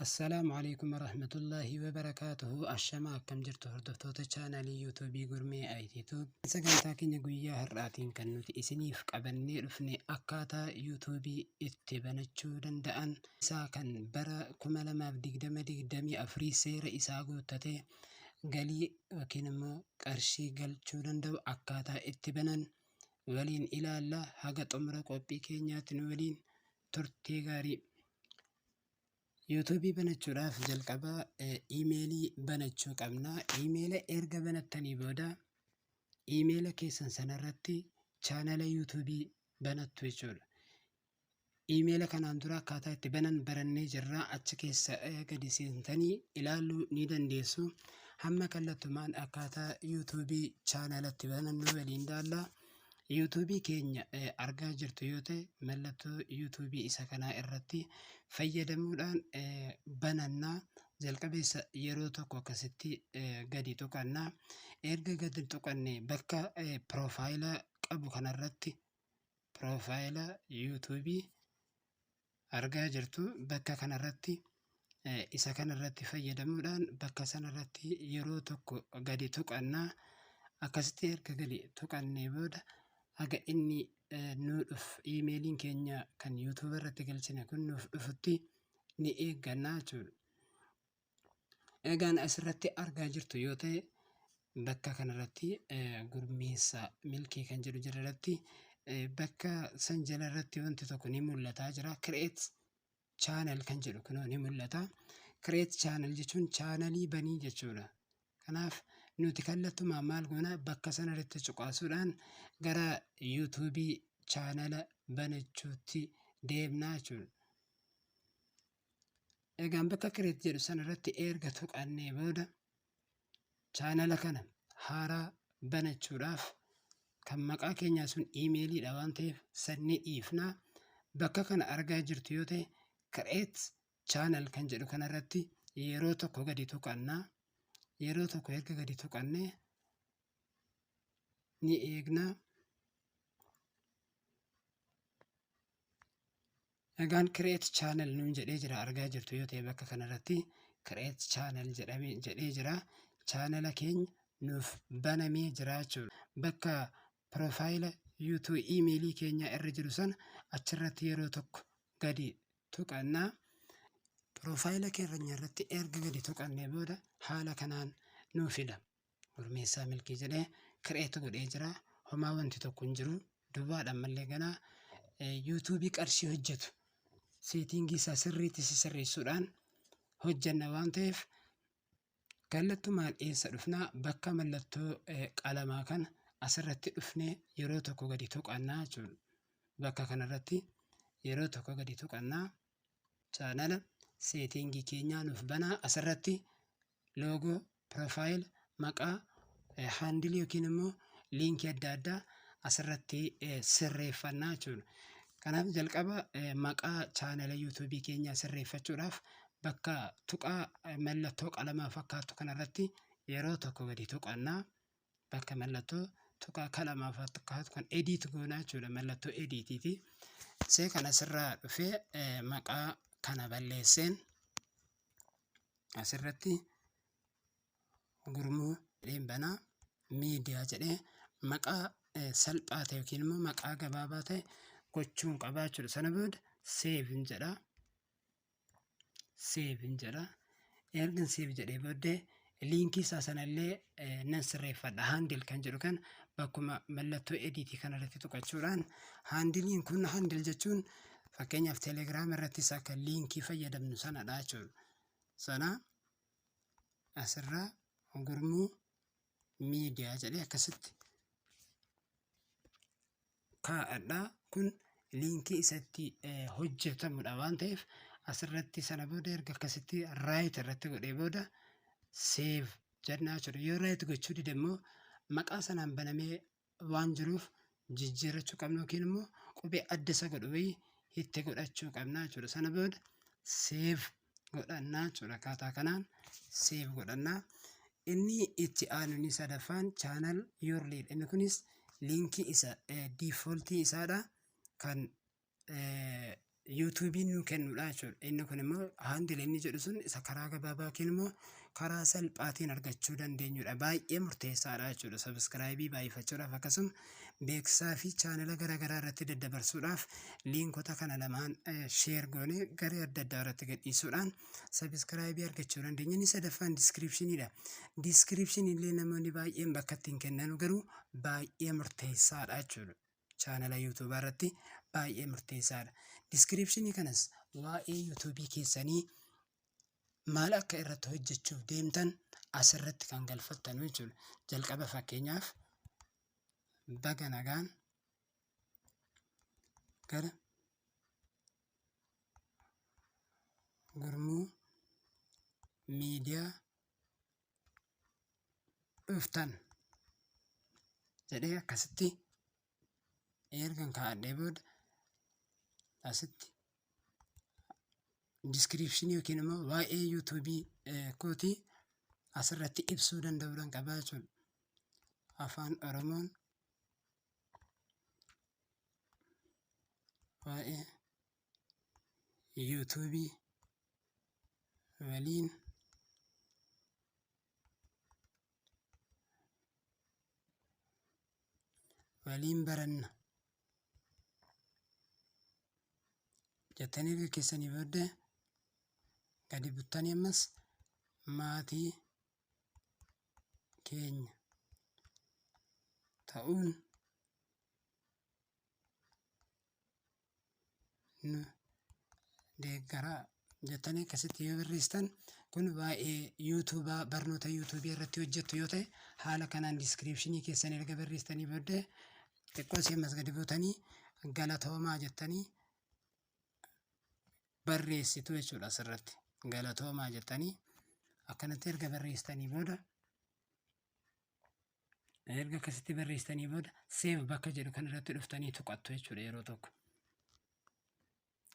Assalaamu alaikum warahmatullaahi wabarakaatuhu. Ashamaa, akkam jirtu hordoftoota chaanaalii Yuutuubii Gurmee IT Tube? Sagantaa keenya guyyaa har'aatiin kan nuti isiniif qabannee dhufne akkaataa Yuutuubii itti banachuu danda'an isaa kan bara 2024 seera isaa guuttatee galii yookiin immoo qarshii galchuu danda'u akkaataa itti banan waliin ilaalla. Haga xumura qophii keenyaatti nu waliin turtii gaarii. Yuutuubii banachuudhaaf jalqaba iimeelii banachuu qabna. Iimeela erga banattanii booda iimeela keessan sanarratti chaanala Yuutuubii banattu jechuudha. Iimeela kanaan dura akkaataa itti banan barannee jirra. Achi keessa gadi seentanii ilaaluu ni dandeessu. Hamma kallattumaan akkaataa Yuutuubii chaanalatti banannu waliin ilaalla. Yuutuubii keenya argaa jirtu yoo ta'e, mallattoo Yuutuubii isa kanaa irratti fayyadamuudhaan banannaa. Jalqabeessa yeroo tokko akkasitti gadi tuqannaa. Erga gadi tuqanne bakka piroofaayila qabu kanarratti, piroofaayila Yuutuubii argaa jirtu, bakka kanarratti, isa kanarratti fayyadamuudhaan bakka sanarratti yeroo tokko gadi tuqannaa. Akkasitti erga gadi tuqannee booda haga inni nuu dhufu, iimeeliin keenya kan Yuutuuba irratti galchine kun nuuf dhufutti ni eeggannaa jechuudha. Egaan asirratti argaa jirtu yoo ta'e, bakka kanarratti Gurmeessaa Milkii kan jedhu jala irratti, bakka san jala irratti wanti tokko ni mul'ataa jira. Create channel kan jedhu kunoo ni mul'ata. Create channel jechuun chaanalii banii jechuudha. Kanaaf nuti kallattumaan maal goona? Bakka sana irratti cuqaasuudhaan gara Yuutuubii chaanala banachuutti deemnaa jechuudha. Egaan bakka create jedhu sana irratti erga tuqannee booda, chaanala kana haaraa banachuudhaaf kan maqaa keenyaa sun iimeeliidha waan ta'eef san ni dhiifna. Bakka kana argaa jirtu yoo ta'e, create channel kan jedhu kanarratti yeroo tokko gadi tuqannaa. Yeroo tokko erga gadi tuqannee ni eegnaa. Egaan create channel nuun jedhee jira. Argaa jirtu yoo ta'e, bakka kanarratti create channel jedhamee jedhee jira. Chaanala keenya nuuf banamee jira jechuudha. Bakka piroofaayila YouTube iimeelii keenyaa irra jiru sana achirratti yeroo tokko gadi tuqannaa. Piroofaayila keenya irratti erga gadi tuqannee booda haala kanaan nuu fida. Gurmeessaa Milkii jedhee create godhee jira. Homaa wanti tokko hin jiru. Duwwaadhaan mallee ganaa Yuutuubii qarshii hojjetu seetingii isaa sirriitti sirreessuudhaan hojjenna waan ta'eef, kallattumaan eessa dhufnaa? Bakka mallattoo qalamaa kana asirratti dhufnee yeroo tokko gadi tuqannaa jechuudha. Bakka kanarratti yeroo tokko gadi tuqannaa, chaanala seetingii keenyaa nuuf banaa. Asirratti loogoo, piroofaayila, maqaa, haandilii yookiin immoo liinkii adda addaa asirratti sirreeffannaa jechuudha. Kanaaf jalqaba maqaa chaanala Yuutuubii keenyaa sirreeffachuudhaaf bakka tuqaa mallattoo qalamaa fakkaattu kanarratti yeroo tokko gadi tuqannaa. Bakka mallattoo tuqaa qalamaa fakkaatu kan edit goonaa jechuudha. Mallattoo editiiti. See kan asirraa dhufee maqaa kana balleesseen asirratti Gurmuu jedheen banaa, miidiyaa jedhee maqaa salphaa ta'e yookiin immoo maqaa gabaabaa ta'e gochuun qabaa jechuudha. Sana booda save jedha. Save jedha. Erga save jedhee booddee liinkii isaa sanallee nan sirreeffadha. Handle kan jedhu kan bakkuma mallattoo ediitii kanarratti tuqachuudhaan, haandiliin kun, handle jechuun fakkeenyaaf Telegiraam irrattis akka liinkii fayyadamnu sanadha jechuudha. Sana asirraa Gurmuu Miidiyaa jedhee akkasitti kaa'adha. Kun liinkii isatti hojjetamudha waan ta'eef, asirratti sana booda erga akkasitti right irratti godhee booda save jennaa jechuudha. Yoo right gochuu dide immoo maqaa sanaan banamee waan jiruuf jijjiirrachuu qabna yookiin immoo qubee adda isa godhu wayii itti godhachuu qabna jechuudha. Sana booda save godhannaa jechuudha. Akkaataa kanaan save godhannaa. Inni itti aanu, inni sadaffaan, channel URL. Inni kunis liinkii isa diifoltii isaadha. Kan YouTubeiin nu kennudha jechuudha. Inni kun immoo handle inni jedhu sun isa karaa gabaabaa yookiin immoo karaa salphaatiin argachuu dandeenyudha. Baay'ee murteessaadha jechuudha. Subscribe baay'ifachuudhaaf, akkasuma beeksisaa fi channela garaagaraa irratti daddabarsuudhaaf, linkota kana lamaan share goonee garee adda addaa irratti gadhiisuudhaan subscribe argachuu dandeenya. Inni sadaffaan descriptioniidha. Descriptionii illee namoonni baay'een bakka ittiin kennanu, garuu baay'ee murteessaadha jechuudha. Channela YouTubeaa irratti baay'ee murteessaadha. Descriptionii kanas waa'ee YouTubeii keessanii maal akka irratti hojjechuuf deemtan asirratti kan galfattanu jechuudha. Jalqaba fakkeenyaaf "Baga nagaan gara Gurmuu Miidiyaa dhuftan" jedhee akkasitti ergan kaa'adhee booda, asitti descriptionii yookiin immoo waa'ee YouTubeii kootii asirratti ibsuu danda'uudhaan qabaa jechuudha. Afaan Oromoon waa'ee YouTubeii waliin baranna jettanii erga keessanii booddee, gadi buttanii ammas maatii keenya ta'uun nu deeggaraa jettanii akkasitti yoo barreessitan, kun waa'ee YouTubeaa, barnoota YouTubeii irratti hojjettu yoo ta'e, haala kanaan descriptionii keessan erga barreessitanii booddee, xiqqoo ishee ammas gadi buutanii "galatoomaa" jettanii barreessitu jechuudha. Asirratti "galatoomaa" jettanii akkanatti erga barreessitanii booda, erga akkasitti barreessitanii booda, "save" bakka jedhu kan irratti dhuftanii tuqattu jechuudha yeroo tokko.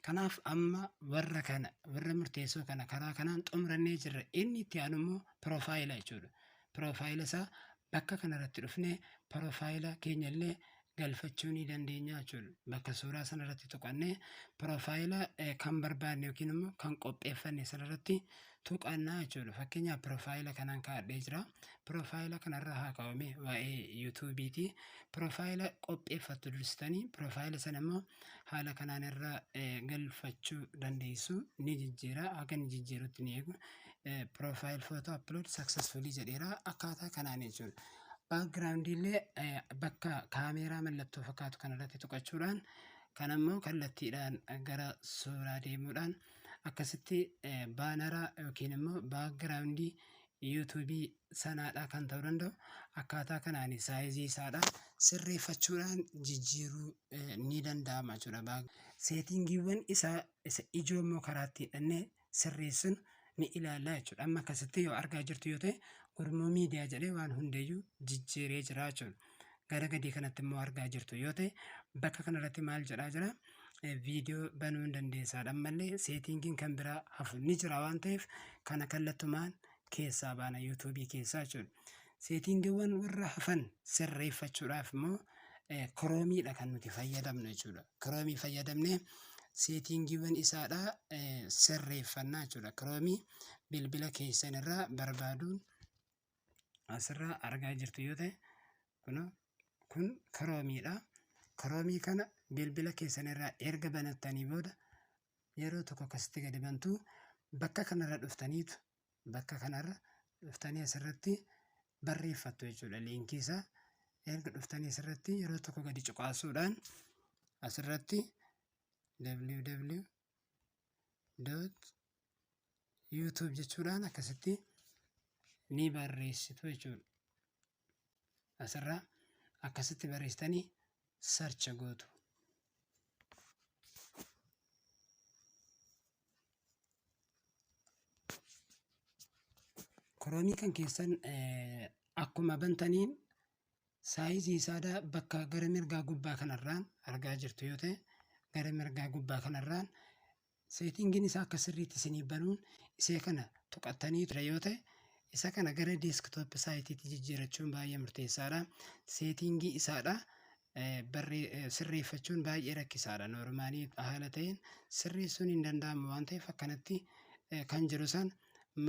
Kanaaf amma warra kana, warra murteessoo kana karaa kanaan xumurannee jirra. Inni itti aanu immoo profile jechuudha. Profile isaa bakka kanarratti dhufnee profile keenya illee galfachuu ni dandeenya jechuudha. Bakka suuraa sanarratti tuqannee profile kan barbaanne yookiin immoo kan qopheeffanne sanarratti tuqannaa jechuudha. Fakkeenyaaf profile kanaan kaa'adhee jira. Profile kanarra haa kaa'ame, waa'ee YouTubeiiti. Profile qopheeffattu dursitanii, profile sana immoo haala kanaan irra galfachuu dandeessu. Ni jijjiira, akka inni jijjiirutti ni eegu. "Profile photo upload successfully" jedheera, akkaataa kanaan jechuudha. Background illee bakka kaameeraa mallattoo fakkaatu kanarratti tuqachuudhaan, kan ammoo kallattiidhaan gara suuraa deemuudhaan, akkasitti bannera yookiin immoo backgroundii YouTubeii sanaadha kan ta'uu danda'u, akkaataa kanaan sizeii isaadha sirreeffachuudhaan jijjiiruu ni danda'ama jechuudha. Settingiiwwan isaa isa ijoo immoo karaa itti hidhannee sirreessuun ni ilaalla jechuudha. Amma akkasitti yoo argaa jirtu yoo ta'e, Gurmuu Miidiyaa jedhee waan hundeeyyuu jijjiiree jira jechuudha. Gara gadii kanatti immoo argaa jirtu yoo ta'e, bakka kanarratti maal jedhaa jira? Viidiyoo banuu hin dandeessaadha. Ammallee settingiin kan biraa hafu ni jira waan ta'eef, kana kallattumaan keessaa baana YouTubeii keessaa jechuudha. Settingiiwwan warra hafan sirreeffachuudhaaf immoo Chromeiidha kan nuti fayyadamnu jechuudha. Chromeii fayyadamnee settingiiwwan isaadha sirreeffannaa jechuudha. Chromeii bilbila keessan irraa barbaaduun asirraa argaa jirtu yoo ta'e, kun Chromeiidha. Chromeii kana bilbila keessan irraa erga banattanii booda, yeroo tokko akkasitti gadi bantu. Bakka kanarra dhuftaniitu, bakka kanarra dhuftanii asirratti barreeffattu jechuudha. Linkii isaa erga dhuftanii asirratti yeroo tokko gadi cuqaasuudhaan, asirratti www.youtube jechuudhaan akkasitti ni barreessitu jechuudha. Asirraa akkasitti barreessitanii search gootu. Chromeii kan keessan akkuma bantaniin, sizeii isaadha bakka gara mirgaa gubbaa kanarraan argaa jirtu yoo ta'e, gara mirgaa gubbaa kanarraan settingiin isaa akka sirriitti isinii banuun isee kana tuqattanii ture yoo ta'e, isa kana gara desktop siteiitti jijjiirachuun baay'ee murteessaadha. Settingii isaadha. Barree sirreeffachuun baay'ee rakkisaadha. Normalii haala ta'een sirreessuun hin danda'amu waan ta'eef, akkanatti kan jiru san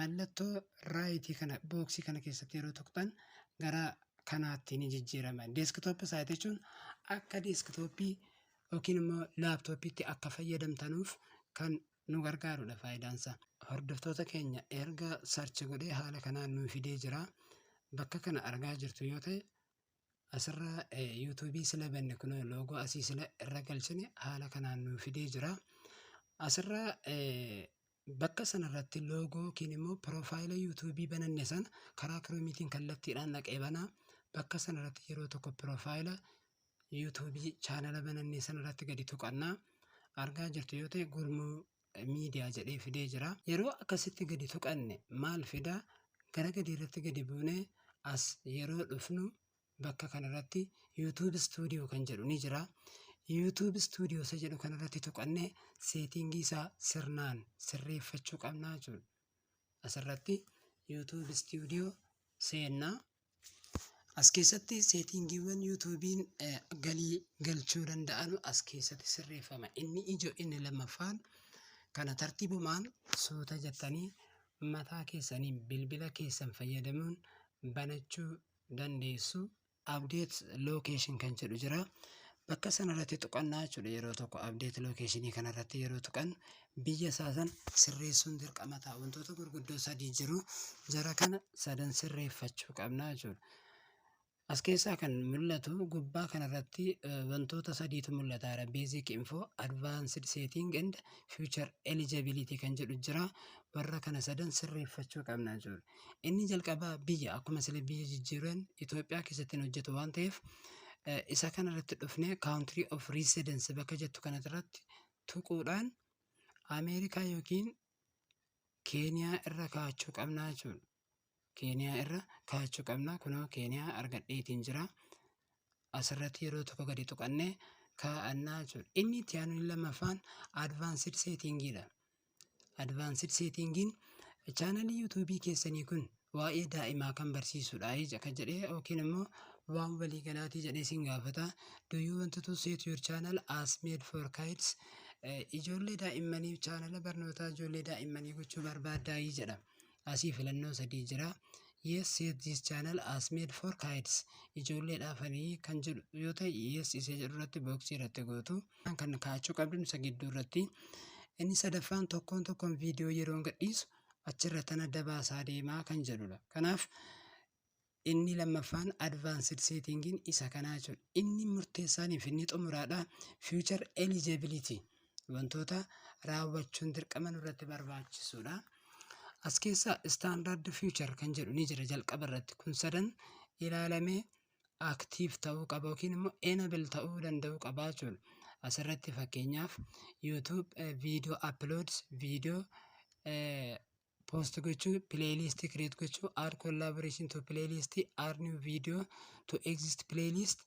mallattoo rightii kana boxii kana keessatti yeroo tuqxan gara kanaatti ni jijjiirama. Desktop site jechuun akka desktopii yookiin immoo laptopiitti akka fayyadamtanuuf kan nu gargaarudha faayidaansaa. Hordoftoota keenya, erga search godhee haala kanaan nu fidee jira. Bakka kana argaa jirtu yoo ta'e, asirra YouTubeii sila banne kun logo asii sila irra galchine haala kanaan nu fidee jira. Asirra bakka sanarratti logo yookiin immoo profile YouTubeii bananne sana karaa Chromeiitiin kallattiidhaan dhaqee banaa. Bakka sanarratti yeroo tokko profile YouTubeii channela bananne sanarratti gadi tuqannaa. Argaa jirtu yoo ta'e, Gurmuu Miidiyaa jedhee fidee jira. Yeroo akkasitti gadi tuqanne maal fidaa? Gara gadi irratti gadi buunee as yeroo dhufnu bakka kanarratti YouTube Studio kan jedhu ni jira. YouTube Studio isa jedhu kanarratti tuqannee settingii isaa sirnaan sirreeffachuu qabnaa jechuudha. Asirratti YouTube Studio seennaa. As keessatti settingiiwwan YouTubeiin galii galchuu danda'an as keessatti sirreeffama. Inni ijoo inni lammaffaan kana tartiibumaan suuta jettanii mataa keessaniin bilbila keessan fayyadamuun banachuu dandeessu. Update location kan jedhu jira. Bakka sanarratti tuqannaa jechuudha. Yeroo tokko update locationii kanarratti yeroo tuqan biyya isaa san sirreessuun dirqama ta'a. Wantoota gurguddoo sadii jiru. Jara kana sadan sirreeffachuu qabna jechuudha. As keessaa kan mul'atu gubbaa kanarratti wantoota sadiitu mul'ata. Basic info, advanced setting and feature eligibility kan jedhu jira. Warra kana sadan sirreeffachuu qabna jechuudha. Inni jalqabaa biyya, akkuma sila biyya jijjiiran Itoophiyaa keessatti hin hojjetu waan ta'eef, isa kanarratti dhufnee country of residence bakka jettu kanarratti tuquudhaan Ameerikaa yookiin Keeniyaa irra kaa'achuu qabna jechuudha. Keeniyaa irra kaa'achuu qabna. Kunoo Keeniyaa argadheetiin jira. Asirratti yeroo tokko gadi tuqannee kaa'annaa jechuudha. Inni itti aanu lammaffaan advanced settingiidha. Advanced settingiin channelii YouTubeii keessanii kun waa'ee daa'imaa kan barsiisudha kan jedhee yookiin immoo waan waliigalaatii jedhee sin gaafata. Do you want to set your channel as made for kids? Ijoollee daa'immanii, channela barnootaa ijoollee daa'immanii gochuu barbaaddaayii jedha. Asii filannoo sadii jira. Yes, set this channel as made for kids. Ijoolleedhaafanii kan jedhu yoo ta'e, yes isa jedhu irratti boxii irratti gootu. Kan kaa'achuu qabdu isa gidduu irratti. Inni sadaffaan tokkoon tokkoon viidiyoo yeroo gadhiisu achirra tana adda baasaa deemaa kan jedhudha. Kanaaf inni lammaffaan advanced settingiin isa kanaa jechuudha. Inni murteessaaniif inni xumuraadha. Feature eligibility wantoota raawwachuun dirqama nurratti barbaachisudha. As keessa standard feature kan jedhu ni jira jalqaba irratti. Kun sadan ilaalamee active ta'uu qaba yookiin immoo enable ta'uu danda'uu qaba jechuudha. Asirratti fakkeenyaaf YouTube video uploads, video post gochuu, playlist create gochuu, add collaboration to playlist, add new video to exist playlist,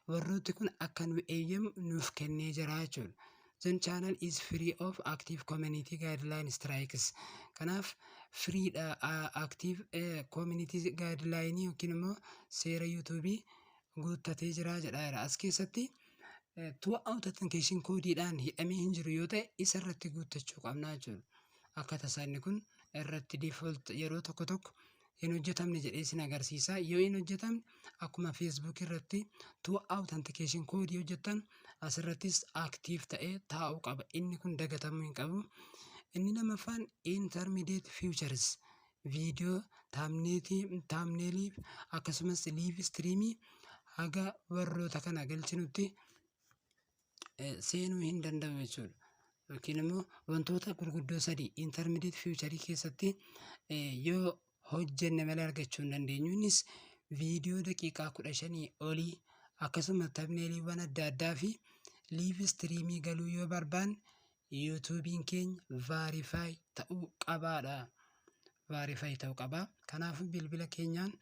warrooti kun akka nu eeyyamu nuuf kennee jira jechuudha. Then channel is free of active community guideline strikes. Kanaaf freedha, active community guideline yookiin immoo seera YouTubeii guuttatee jira jedha. As keessatti two authentication codeiidhaan hidhamee hin jiru yoo ta'e, isa irratti guuttachuu qabna jechuudha. Akka tasaanni kun irratti default yeroo tokko tokko hin hojjetamne jedhee sin agarsiisa. Yoo hin hojjetamne, akkuma Facebook irratti two authentication codeii hojjettan, asirrattis active ta'ee taa'uu qaba. Inni kun dagatamuu hin qabu. Inni lammaffaan intermediate features, viidiyoo thumbnailii akkasumas live streamii haga warroota kana galchinutti seenuu hin danda'u jechuudha. Yookiin immoo wantoota gurguddoo sadii intermediate featureii keessatti yoo hojjenne malee argachuu hin dandeenyu. Innis viidiyoo daqiiqaa 15 olii, akkasuma thumbnailiiwwan adda addaa fi live streamii galuu yoo barbaanne, YouTubeiin keenya verify ta'uu qabaadha. Verify ta'uu qaba. Kanaafuu bilbila keenyaan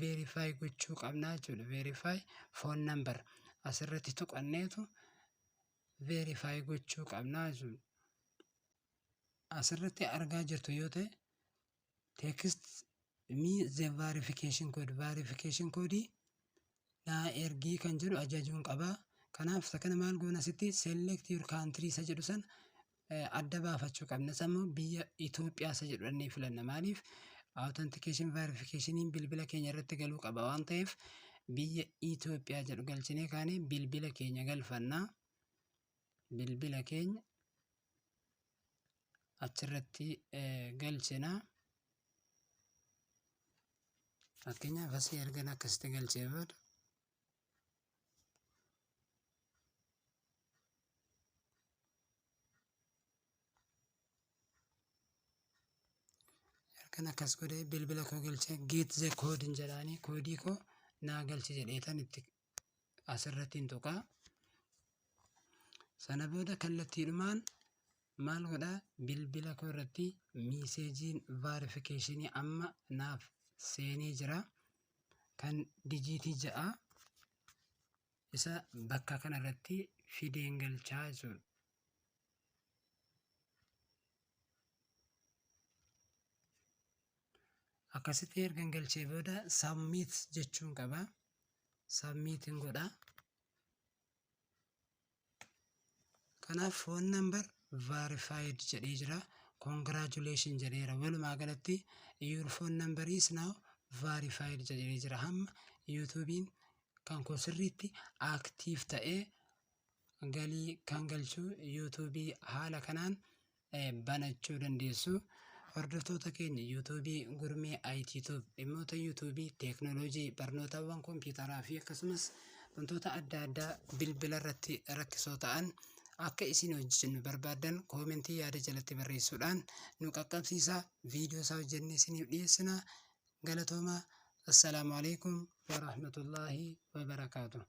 verify gochuu qabna jechuudha. Verify phone number asirratti tuqanneetu verify gochuu qabna jechuudha. Asirratti argaa jirtu yoo ta'e, text me the verification code, verification code naa ergii kan jedhu ajajuun qabaa. Kanaaf isa kana maal goona? Asitti "select your country" isa jedhu sana adda baafachuu qabna. Isa immoo biyya Itoophiyaa isa jedhu dhannee filanna. Maaliif? Authentication verification bilbila keenya irratti galuu qaba waan ta'eef, biyya Itoophiyaa jedhu galchinee kaanee bilbila keenya galfanna. Bilbila keenya achirratti galchina. Fakkeenyaaf, asii ergan akkasitti galchee booda, ergan akkas godhee bilbila koo galchee, "get the code" hin jedhaanii, koodii koo naa galchi jedheetan itti asirratti hin tuqaa. Sana booda kallattiidhumaan maal godhaa? Bilbila koo irratti messageiin verificationii amma naaf seenee jira. Kan digitii 6 isa bakka kanarratti fideen galchaa jechuudha. Akkasitti ergan galchee booda submit jechuun qaba. Submitiin godha. Kanaaf "phone number verified" jedhee jira. "Congratulation" jedheera. Walumaa galatti "your phone number is now verified" jedhee jira. Hamma YouTubeiin kan koo sirriitti active ta'ee galii kan galchu YouTubeii haala kanaan banachuu dandeessu. Hordoftoota keenya YouTubeii Gurmee IT Tube, dhimmoota YouTubeii, teeknooloojii, barnootawwan kompiitaraa fi akkasumas wantoota adda addaa bilbila irratti rakkisoo ta'an akka isin hojjennu barbaaddan commentii yaada jalatti barreessuudhaan nu qaqqabsiisaa. Viidiyoo isaa hojjennee isiniif dhiyeessina. Galatoomaa. Assalaamu alaikum warahmatullaahi wabarakaatuh.